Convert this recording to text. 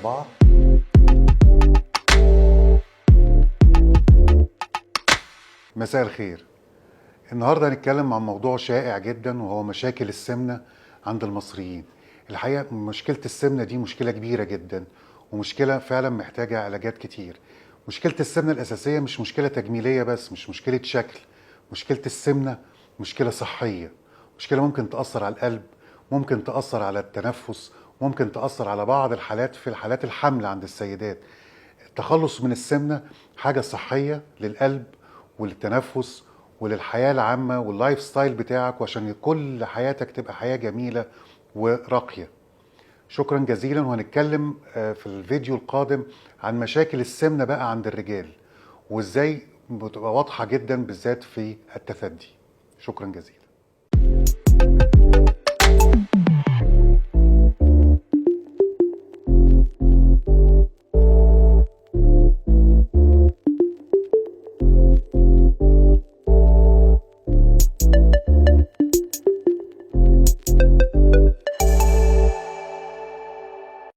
4. مساء الخير. النهارده هنتكلم عن موضوع شائع جدا، وهو مشاكل السمنة عند المصريين. الحقيقة مشكلة السمنة دي مشكلة كبيرة جدا، ومشكلة فعلا محتاجة علاجات كتير. مشكلة السمنة الأساسية مش مشكلة تجميلية بس، مش مشكلة شكل. مشكلة السمنة مشكلة صحية، مشكلة ممكن تأثر على القلب، ممكن تأثر على التنفس، ممكن تأثر على بعض الحالات في الحالات الحمل عند السيدات. التخلص من السمنة حاجة صحية للقلب وللتنفس وللحياة العامة وال lifestyle بتاعك، وعشان كل حياتك تبقى حياة جميلة وراقية. شكرا جزيلا، وهنتكلم في الفيديو القادم عن مشاكل السمنة بقى عند الرجال، وازاي بتبقى واضحة جدا بالذات في التثدي. شكرا جزيلا.